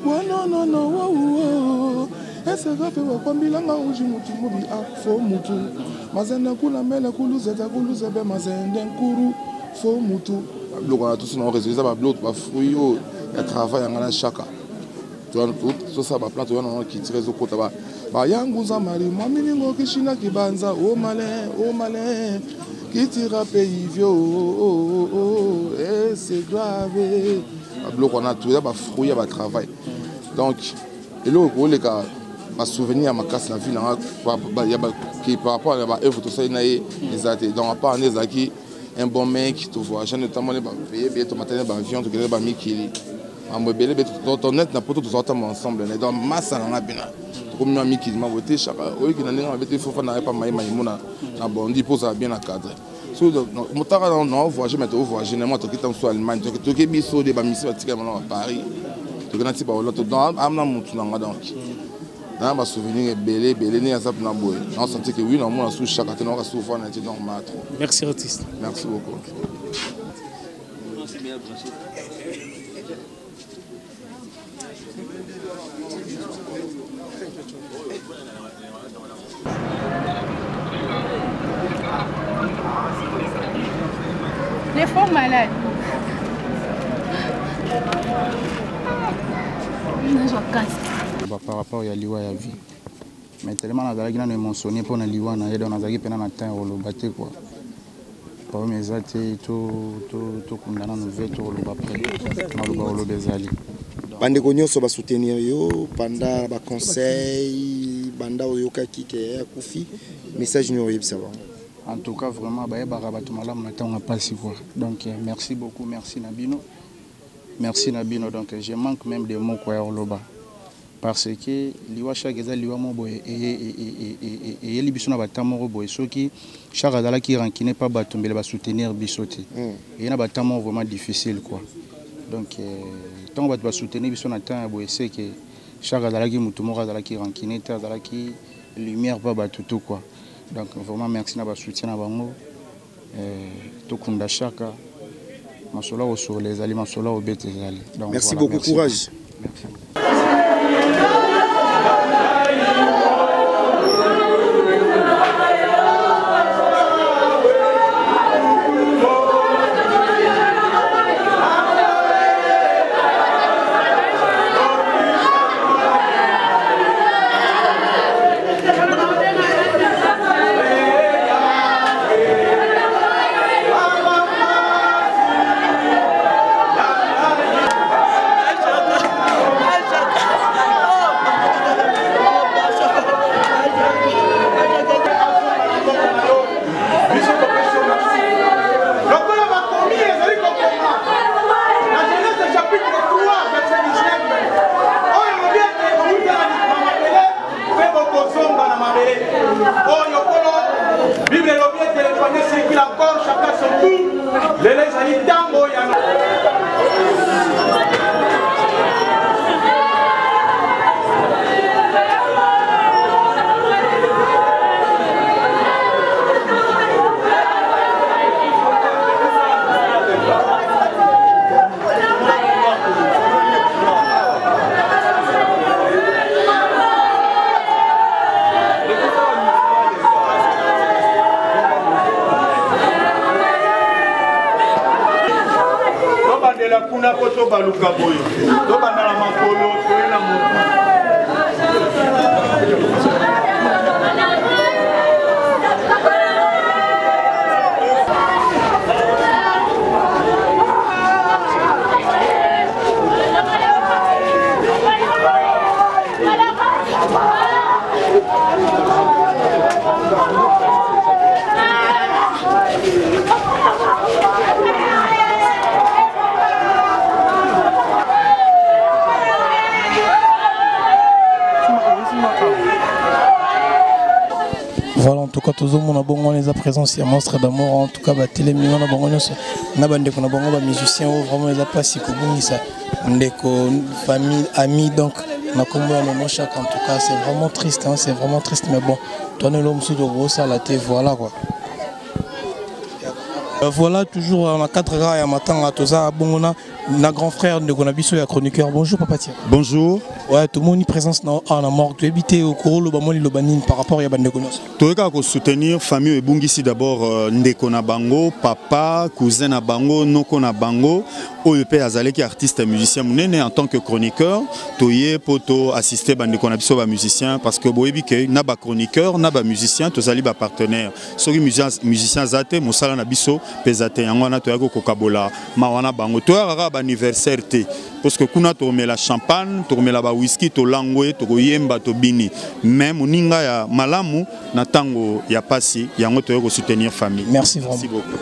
wanonono wauo esaka mpe wakwambilanga uji mutu mobi afo mutu mazende kula mele kuluzeta kuluzebe mazende nkuru fo mutu. Babiloko wana toso nao raisonne, eza babiloko bafruit oyo ya travail yanga na Shaka. Tosala baplan, toya nango kitira ezokota bayanguza mali mwaminingo kishina kibanza o malin o malin kitira pe ivio et c'est grave. Babiloko wana to eza bafruit ya batravail. Donc eloko ekoleka basouvenir ya makasi na vie nanga par rapport ya baœuvre tosali na ye eza te. Donc apart nde ezalaki un bon mec, tovoyage notamment bapaye ebele, tomatani baavion, tokende bamikili, mambo ebele ebele, tonet na poto, tozala ntango ensemble ne. Donc masa nanga mpena tokomi na mikili mambo te. Shaka oyoki na ndenge mabe te, fofa na ye pa mai maimuna na bondi mpo ozala bien encadré. So motaka na voyage, mais tovoyage na mwa tokita mosu Allemagne, toke biso de bamisi batikali mana ba Paris, toke na ti baola. Donc amna motu nanga, donc na basouvenir ebele ebele nde aza mpena boye. Naosenti ke wi namona su Shaka te, naoka su fana te, donc ma trop. Merci artiste. Merci beaucoup. Les faux malades. Nazwa kasi. Par rapport ya liwa ya vie, mais tellement nazalaki nano émotionné mpo na liwa na ye, donc nazalaki mpena na temps ya koloba te quoi. Problème eza te, tokunda nano ve, tokoloba après, maloba koloba ezali. Bandeko nyonso basoutenir yo banda baconseil, banda oyokaki ke akufi, message nini oyebisa bango? En tout cas vraiment bayebaka bato malamu na ntango ya mpasi quoi. Donc merci beaucoup, merci na bino, merci na bino. Donc je manque même de mots quoi ya koloba parce que liwa Shaka eza liwa moko boye eyeli biso na bata moko boye. Soki Shaka azalaki rancune pa bato, mbele basoutenir biso te. Eye na bata moko vraiment difficile quoi. Donc ntango bato basoutenir biso na temps ya boye, c'est que Shaka azalaki motu moko azalaki rancune te, azalaki lumière pa bato tout quoi. Donc vraiment merci na basoutien na bango. Tokunda Shaka, masolo ya kosola ezali, masolo ya kobeta ezali. Donc, merci voilà, beaucoup. Merci. Courage. Merci. panier circule encore, chacun son tour. Lelo ezali ntango ya tobandela kuna mpo tobaluka boye tobanda na makolo toye na motu. Voilà, en tout cas tozomona bongo wana eza présence ya monstre d'amour. En tout cas batelemi wana bango nyonso na bandeko na bango bamusicien oyo vraiment eza mpasi kobungisa ndeko, famille, ami. Donc na kombo ya Nono Chaka, en tout cas c'est vraiment triste, hein, c'est vraiment triste, mais bon, toanelo mosusu tokosala te. Voilà quoi. Voilà, toujours na cadre kaka ya matanga, toza bongo na grand frère, ndeko na biso ya chroniqueur. Bonjour papa Tia. Bonjour. Ouais, tomoni présence na awa na morgue. Toyebi te okoloba mwa liloba nini par rapport ya bandeko nyonso. Toyei kaka kosoutenir famille oyo ebungisi d'abord ndeko na bango, papa, cousin na bango, noko na bango, oyo mpe azalaki artiste musicien monene. En tant que chroniqueur, toye mpo to assister bandeko na biso bamusicien, parce que boyebi ke na bachroniqueur na bamusicien tozali bapartenaire. Soki musicien aza te, mosala na biso mpe eza te. Yango wana toyaki kokabola mawa na bango. Toyaka kaka baanniversaire te, parce que kuna tokomela champagne, tokomela bawhisky, tolangwe, tokoyemba, tobini, mais moninga ya malamu na ntango ya pasi, yango toyei kosoutenir famille. Merci vraiment. Merci beaucoup.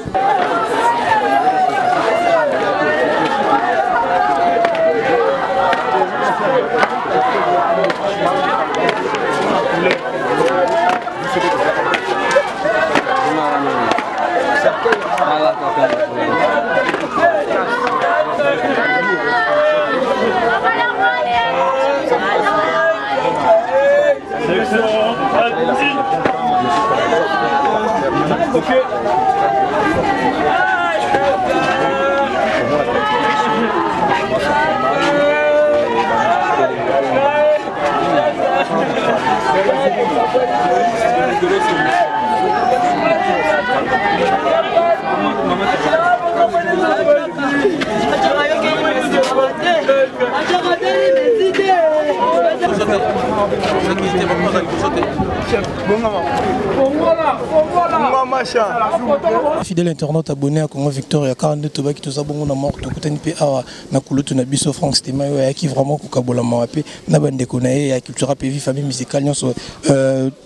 Fidèle internaute abonné à Congo Victoria, 42, tobaki toza bongo na mort. Tokutani mpe awa na kulutu na biso Frank Stema, oyo ayaki vraiment kokabola mawa mpe na bandeko na ye ya Cultura Pays, famille musicale nyonso.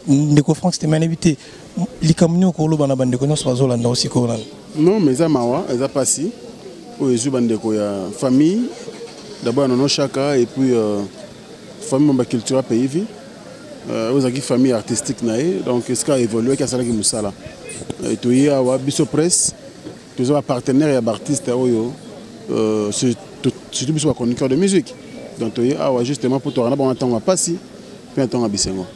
Ndeko Frank Stema, nayebi te likambo nini okoloba na bandeko nyonso bazolanda osikoyo nano. Non, mais eza mawa, eza pasi oyo ezwi bandeko ya famille d'abord ya Nono Chaka et puis famille mamba Cultura Pays Vie, oyo ezalaki famille artistique na ye. Donc esika évoluaki, asalaki mosala. Toye awa, biso presse toza bapartenaire ya baartiste oyo, surtout biso bachroniqueur de musique. Donc toye awa justement mpo tokana bango na ntango ya pasi mpe na ntango ya bisengo.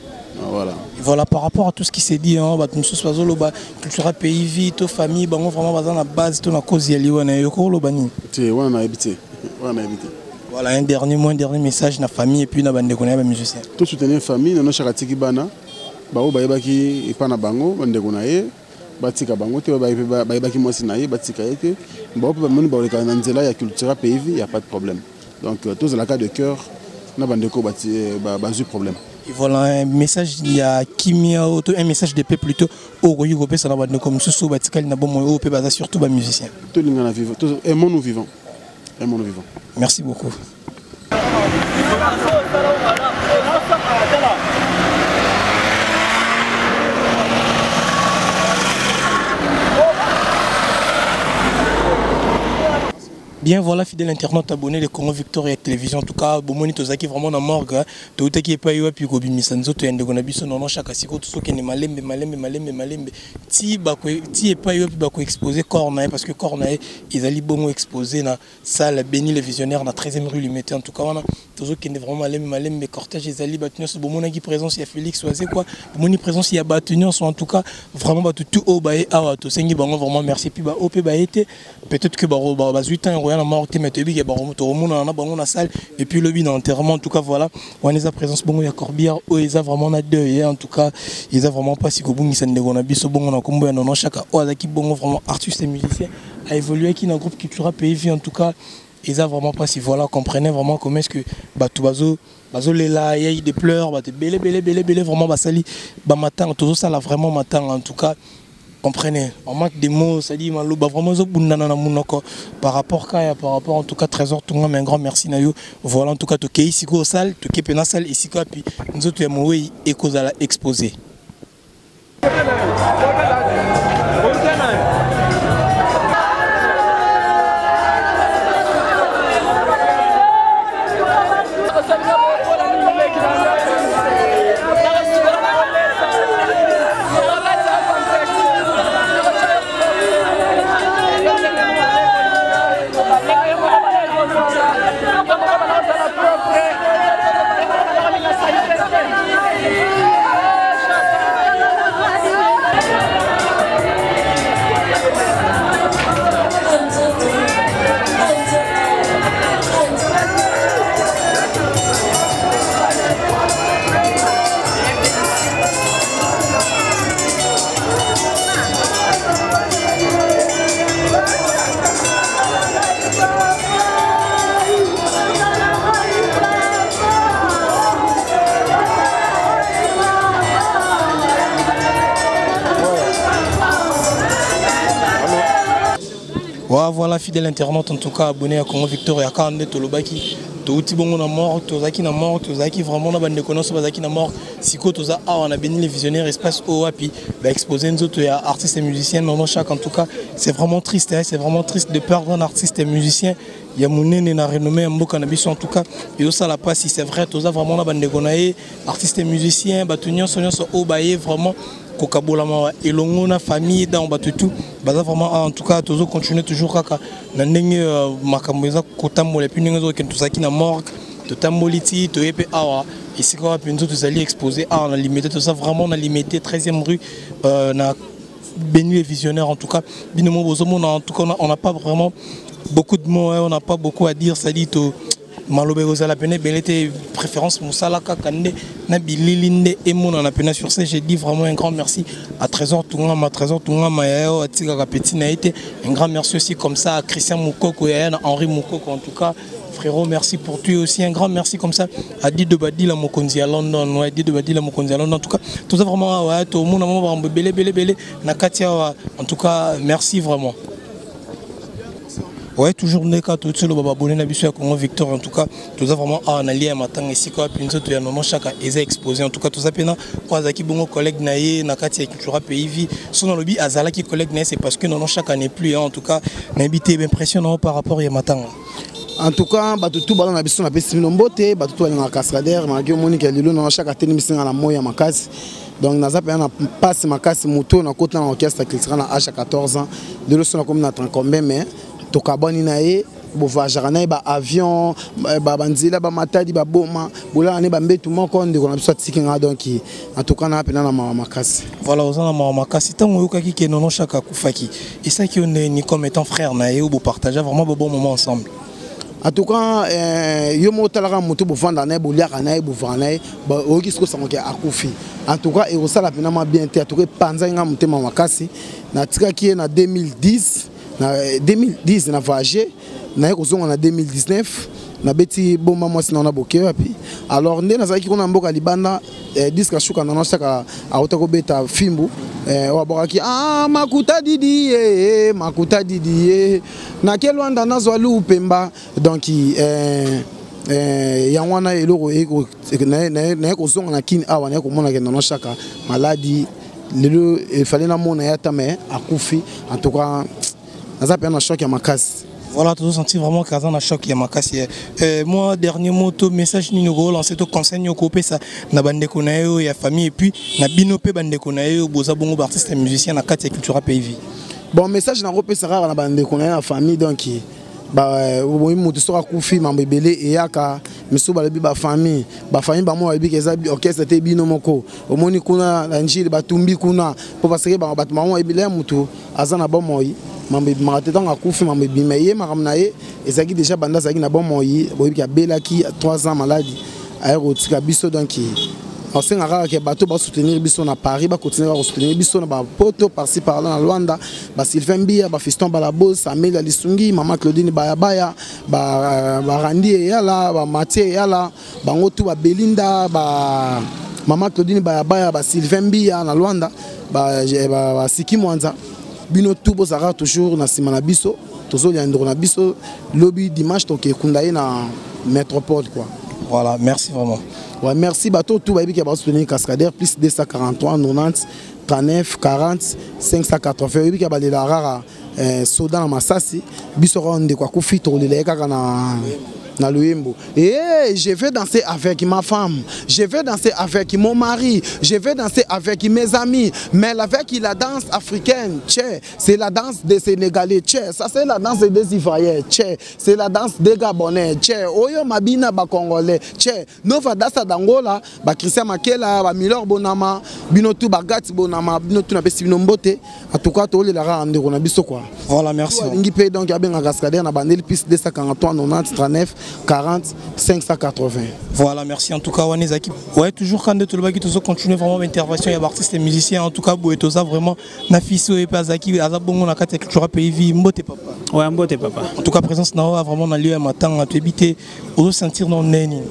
Voilà. Voilà, par rapport à tout ce qui s'est dit, hein, bato mosusu bazoloba Cultura Pays Vie to famille bango vraiment baza na base to na cause ya liwa na yo, koloba nini? Te, wana nayebi te, wana nayebi te. Voilà, un dernier mot, un dernier message na famille et puis na bandeko na ye bamusicien. To soutenir famille. Nono Chaka atiki bana baoyo bayebaki epa na bango, bandeko na ye batika bango te, bayebaki mwasi na ye, batika ye te. Bao mpe bamoni baoleka na nzela ya Cultura Pays Vie, ya pas de problème. Donc tozalaka de cœur na bandeko bazwi problème. Et voilà un message ya kimia, un message de paix plutôt, oyo okoki kopesa na bandeko mosusu oyo batikali na bomoi, oyo mpe baza surtout bamusicien. Tolingana vivant, aimons-nous vivant, aimons-nous vivant. Merci beaucoup. Bien voilà, fidèle internaute abonné de Congo Victoria Télévision. En tout cas, bomoni tozaki vraiment na morgue. Toutaki epai wapi kobimisa nzoto ya ndeko na biso nono chaka siko tozokende malembe malembe malembe malembe ti bako ti epai wapi bako exposer corps na ye parce que corps na ye ezali bongo exposé na salle Béni le visionnaire na 13e rue Limete. En tout cas wana tozokende vraiment malembe malembe cortège ezali bato nyonso bomonaki présence ya Félix Wazekwa, bomoni présence ya bato nyonso. En tout cas vraiment bato tout oyo baye awa tosengi bango vraiment merci. Puis ba oyo mpe baye te, peut-être que bazwi temps ekoya na morgue te, mais toyebi ke tokomonana na bango na salle et puis lobi na enterrement. En tout cas voilà, wana eza présence bongo ya Corbière oyo eza vraiment na deuil. En tout cas eza vraiment mpasi kobungisa ndeko na biso bongo na nkombo ya Nono Chaka oyo azalaki bongo vraiment artiste et musicien, a évolué na groupe Cultura Pays Vie. En tout cas eza vraiment mpasi. Voilà, comprenez vraiment comment est-ce que bato bazo bazolela, ya des pleurs, bato ebele ebele ebele ebele vraiment basali bamatanga, tozosala vraiment matanga. En tout cas comprenez, on manque de mots, c'est-à-dire maloba vraiment ezobundana na monoko par rapport kaya par rapport. En tout cas Trésor Tunga, mais un grand merci na yo. Voilà, en tout cas tokei sikoyo salle, tokei mpe na salle esika wapi nzoto ya mowei ekozala exposé. Ouais, voilà, fidèle internaute, en tout cas abonné à Congo Victoria kaka nde tolobaki, touti bongo na mort, tozalaki na mort, tozalaki vraiment na bandeko nyonso bazalaki na mort. Sikoyo toza awa na Béni les visionnaires, espace oyo wapi baexpose nzoto ya artiste et musicien Nono Chaka. En tout cas c'est vraiment triste, hein, c'est vraiment triste de perdre un artiste et musicien ya monene na renommé ya mboka na biso. En tout cas ezosala mpasi, c'est vrai. Toza vraiment na bandeko na ye artiste et musicien, bato nyonso nyonso oyo baye vraiment kokabolama elongo na famille dans bato tout baza vraiment. En tout cas tozo continuer toujours kaka na ndenge makambo eza kotambola et puis ndenge ezokende. Tozalaki na morgue, totamboli ti toye mpe awa esika wapi nzoto ezali exposé awa na Limete. Toza vraiment na Limete, 13e rue, na Béni et visionnaire. En tout cas bino mo bozomona, en tout cas on n'a pas vraiment beaucoup de mots, hein, on n'a pas beaucoup à dire, c'est-à-dire to maloba ekozala pene ebele te, préférence mosala kaka nde na bilili nde emonana pena. Sur ce, j'ai dit vraiment un grand merci à Trésor Tungama, Trésor Tungama yaya oyo atikaka petit na ye te. Un grand merci aussi comme ça à Christian Mukoko, yaya na Henri Mukoko. En tout cas frérot, merci pour toi aussi. Un grand merci comme ça à Dido Badila Mokonzi à London, ouais, Dido Badila Mokonzi à London. En tout cas tout ça vraiment, ouais, tout le monde a belé belé belé na katia. En tout cas merci vraiment. Ouais, toujours ndeka totilo ba abonné na biso ya Congo Victor. En tout cas toza vraiment awa na lia ya matanga esika wapi nzoto ya Nono Chaka eza exposé. En tout cas toza pena po azalaki bongo collègue na ye na kati ya Cultura Pays Vie. So nalobi azalaki collègue na ye, c'est parce que Nono Chaka n'est plus, hein. En tout cas nayebi te impression na yo par rapport ya matanga. En tout cas bato tu bala na biso, napesi bino mbote, bato tu balingaka Cascadeur. Malgré omoni ke lelo Nono Chaka atelemisi nga na moi ya makasi, donc naza mpenza na mpasi makasi. Moto nakota na orchestre culturel na âge ya 14 ans, lelo so nakomi na 30 combien, mais tokabwani na ye, bovoyageaka na ye baavion, banzela, bamatadi, baboma, bolala ne bambetu moko. Ndeko na biso atiki nga, donc en tout cas na mpena na mawa makasi. Voilà, oza na mawa makasi. Ntango oyokaki ke Nono Chaka akufaki, esaki yo ndeni comme étant frère na ye oyo bopartage vraiment bon moment ensemble? En tout cas yo moko otalaka moto bovanda na ye, boliaka na ye, bovaka na ye, oyoki sikoyo sango ke akufi. En tout cas ekosala mpena mwa bien te. En tout cas epanzaki nga motema makasi. Natikaki ye na 2010, na 2010 na voyage, naye kozonga na 2019, nabeti bomba mwasi na wana boke wapi. Alors nde nazalaki kuna mboka libanda, disque asuka Nono Chaka auta kobeta fimbu, oyo abwakaki ah, makuta didi eh, makuta didi eh. Nake Lwanda nazwa lupemba. Donc yango wana eloko naye kozonga na Kini awa, naye komona ke Nono Chaka maladi. Lelo efale namona ye ata, mais akufi. En tout cas naza mpenza na choc ya makasi. Voilà, tozo sentir vraiment qu'aza na choc ya makasi. Euh, moi dernier mot to message nini ko lancer to conseil nini ko pesa na bandeko na yo ya famille et puis na bino pe bandeko na yo boza bongo ba artiste musicien na kati ya cultura pays vie. Bon message na ko pesa kaka na bandeko na ya famille donc ba boyi moto soki akufi mambo ebele eyaka misusu balobi bafamille bafamille bango balobi ke eza orchestre te bino moko omoni kuna na njili batumbi kuna mpo paseke bato bango ebele ya motu aza na bomoi mambo ebimaka te ntango akufi mambo ebima ye makambo na ye ezalaki déjà banda azalaki na bomoi boyebi abelaki 3 ans maladi aye kotika biso donc osenga kaka ke bato basoutenir biso na paris bakontinue kaka kosoutenir biso na bapoto parci par là na luanda basylvain mbiya bafiston balabos amelia lisungi mama claudine bayabaya barandi ba eyala bamatie eyala bango tu babelinda ba mama claudine bayabaya basylvain mbiya na luanda basiki ba, ba, mwanza bino tu bozalaka toujours na nsima na biso tozolia ndeko na biso lobi dimanche tokekunda ye na métropole quoi voilà merci vraiment ouais, merci bato tout bayebi ke basoutenir cascadeur plus 243 90 39 40 580 oyebi ke balela kaka eh, soda na masasi biso kaka ndeko akufi tokolela ye kaka na na loyembo et je vais danser avec ma femme je vais danser avec mon mari je vais danser avec mes amis mais avec la danse africaine tchè c'est la danse des sénégalais tchè ça c'est la danse des ivoiriens tchè c'est la danse des gabonais tchè oyo mabina ba congolais tchè nova dasa d'angola ba christian makela ba milor bonama bino tout ba gati bonama bino tout na pesi bino mbote en tout cas tolelaka ndeko na biso quoi voilà merci alingi mpe donc abengaka cascadeur na bandeli plus 243 90 39 40 580 voilà merci en tout cas wana ezalaki ouais toujours quand nde tolobaki tozo continuer vraiment intervention ya baartiste et musicien en tout cas boye toza vraiment na fils oyo mpe azalaki aza bongo na kati ya cultura pays vie mbote papa ouais mbote papa en tout cas présence na oyo vraiment na lieu ya matanga toyebi te ozosentir no ndenge nini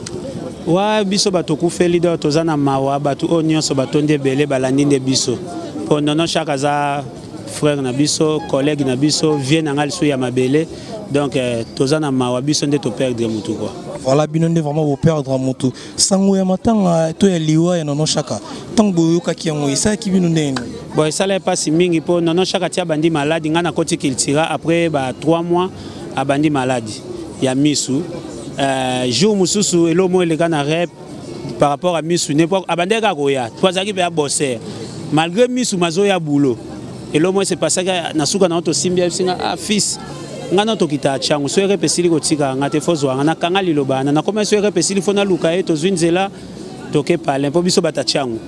wa biso bato okufeli do toza na mawa bato oyo nyonso batondi ebele balandi nde biso mpo nono chak aza frère na biso collègue na biso vie na ngai lisusu ya mabele donc eh, toza na mawa biso nde toperdre motu kua voilà bino nde vraiment boperdre motu sango ya matanga to ya liwa ya nono shaka ntango boyokaki yango esalaki bino ndenge nini bon esalaki mpasi mingi mpo nono shaka ti abandi maladi ngai nakoti cultura après ba 3 mois abandi maladi ya misu euh, jour mosusu eloko moko eleka na rep par rapport à misu ne abandaki kaka koya po azalaki mpe aboser malgré misu mazoya boulot eloko moko esepasaki na suka nango tosimbi ayebisi nga ah fils nga na tokita tiango so erep esili kotika nga te fo zwa nga nakanga liloba wana nakoma so erep esili fo naluka ye tozwi nzela toke palin mpo biso bata tiango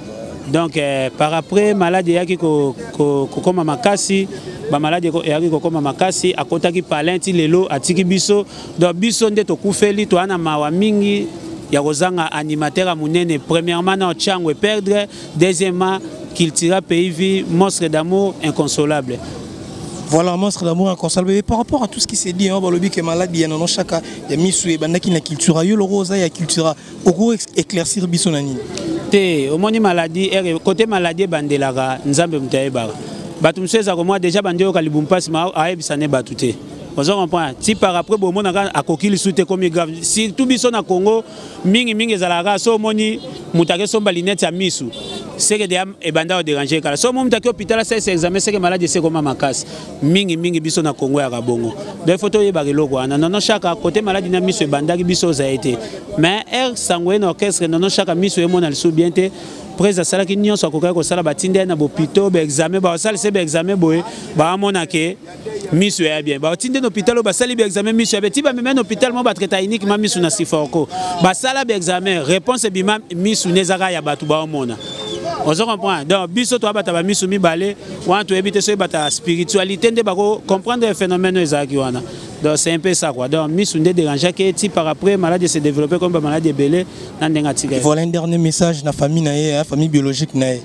donc eh, par après maladi eyaki kokoma ko, ko makasi bamaladi eyaki kokoma makasi akotaki palin ti lelo atiki biso donc biso nde tokufeli toa na mawa mingi ya kozanga animateur ya monene premièrement na tiango eperdre deuxièmement cultura pays vie monstre d'amour inconsolable Voilà, monstre d'amour inconsolable. Et par rapport à tout ce qui s'est dit, hein, balobi que maladie ya nono chaka ya misu ebandaki na cultura yo loro oza ya cultura oko éclaircir biso na nini? Te, omoni maladie ere côté maladie ebandelaka Nzambe moto ayebaka. Bato mosusu ezaka mwa déjà bandi oyoka libumu mpasi ma ayebisa ne bato te. Ozo comprendre? Ti par après bomonaka akoki lisusu te ekomi grave. Surtout biso na Congo mingi mingi ezalaka kaka so omoni moto akesomba lunette ya misu seke deya ebanda koderange kala so omoni moto ake hôpital asalisa examen seke maladi esi ekoma makasi mingi mingi biso na congo yaka bongo donc faut toyebaka eloko wana nono shaka kote maladi na miso ebandaki biso ozali te mais aire sango ye na orchestre nono shaka miso emona lisusu bien te prese asalaki nyonso akokaki kosala batinda ye na bopito baexamen baosalisa baexamen boye baamona ke miso ya bien baotindi na hôpital oyo basali baexamen miso ya bien ti bamema na hôpital moko batraita uniquement miso na siforco basala baexamen réponse ebima miso ne ezaka ya bato baomona ozo comprendre donc biso toabata bamiso mibale wana toyebi te soki bata spiritualité nde bako comprendre phénomène oyo ezalaki wana donc c'est un peu ça quoi donc miso nde dérangeaki ti par après maladie se développer comme bamaladi ebele na ndenge atika voilà un dernier message na famille na ye famille biologique na ye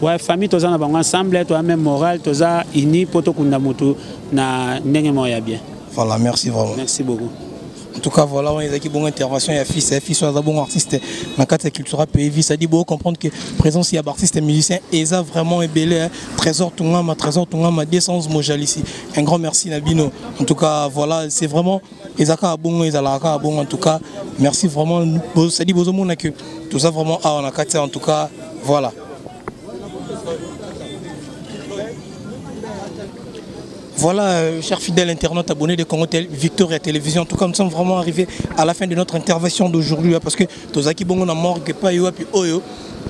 ouais famille toza na bango ensemble toza même moral toza uni mpo tokunda motu na ndenge moko ya bien voilà merci vraiment merci beaucoup en tout cas voilà on ezalaki bongo intervention ya fils ya fils oyo aza bongo artiste na kati ya cultura pays vie c'est-à-dire bo comprendre que présence ya baartiste musicien eza vraiment ebele trésor tungama trésor tungama 211 mojalisi un grand merci na bino en tout cas voilà c'est vraiment eza kaka bongo ezalaka kaka bongo en tout cas merci vraiment c'est-à-dire bozomona que toza vraiment awa na kati en tout cas voilà. Voilà, chers fidèles internautes abonnés de Congo Tel Victoria Télévision, en tout cas, nous sommes vraiment arrivés à la fin de notre intervention d'aujourd'hui, hein, parce que tozaki bongo na morgue epai wapi oyo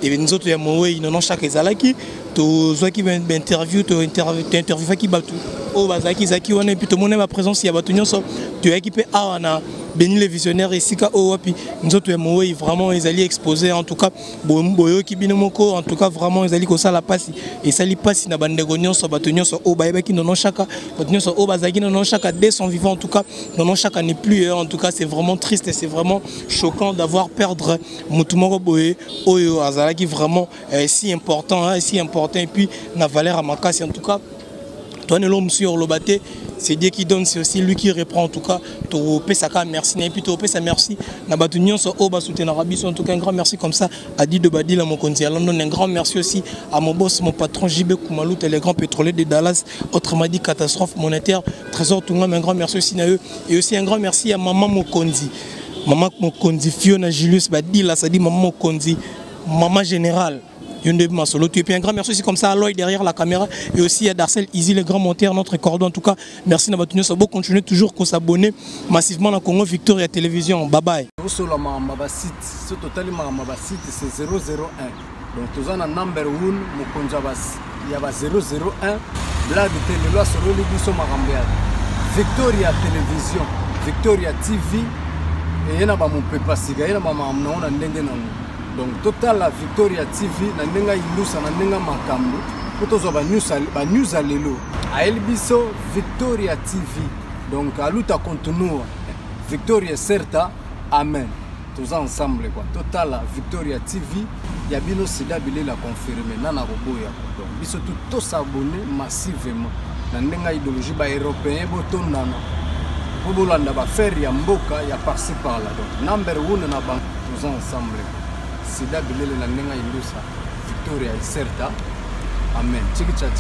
e nzoto ya mowei Nono Shaka ezalaki. Tozwaki bainterview, tointerviewaki bato oyo bazalaki ezalaki wana, et puis tomoni baprésence ya bato nyonso. Toyaki mpe awa na Beni le Visionnaire, esika oyo wapi nzoto ya mowei vraiment ezali exposé. En tout cas, boyoki bino moko. En tout cas, vraiment ezali kosala mpasi, esali mpasi na bandeko nyonso, bato nyonso oyo bayebaki Nono Shaka, bato nyonso oyo bazalaki Nono Shaka dès son vivant. En tout cas, Nono Shaka n'est plus. En tout cas, c'est vraiment triste et c'est vraiment choquant d'avoir perdre motu moko boye oyo azalaki vraiment si important, hein, si important, et puis na valeur ya makasi. En tout cas, toi ne l'homme sur oloba te, c'est Dieu qui donne, c'est aussi lui qui reprend. En tout cas, topesaka merci na, et puis topesa merci na bato nyonso oyo basoutenaka biso. En tout cas, un grand merci comme ça à Dido Badila, mokonzi ya London. Un grand merci aussi à mon boss, mon patron JB Koumalut, le grand pétrolier de Dallas, autrement dit catastrophe monétaire, Trésor Tungam. Un grand merci aussi na eux, et aussi un grand merci à maman mokonzi, maman mokonzi Fiona Julius Badila, ça dit maman mokonzi, maman générale Yonde Masolo. Et puis un grand merci aussi comme ça à Lloyd derrière la caméra et aussi à Darcel Easy, le grand monteur, notre cordon. En tout cas, merci na bato nyonso. Bon, continuez toujours qu'on s'abonner massivement dans Congo Victoria Télévision. Bye bye. Osola makambo basite, so totali makambo basite, c'est 001. Donc toza na number 1, mokonzi ya ba 001, blague te. Lelo asololi biso makambo ya Victoria Télévision, Victoria TV, eye na bamopepa sika, ye na bamakambo nango na ndenge nango. Donc totala Victoria TV na ndenge ayindusa, na ndenge makambo, mpo tozwa banews ya lelo. Ayeli biso Victoria TV. Donc aluta continua, victoria certa, amen. Toza ensemble quoi. Totala Victoria TV ya bino, sida bilela confirme nana koboya. Donc biso tu tosabonner massivement na ndenge ya idéologie. Baeuropéen botondana mpo bolanda baaffaire ya mboka ya par-ci par-là. Donc number one na bango, toza ensemble, sida bilele na ndenge ya indusa, victoria certa, amen. Chiki chachi.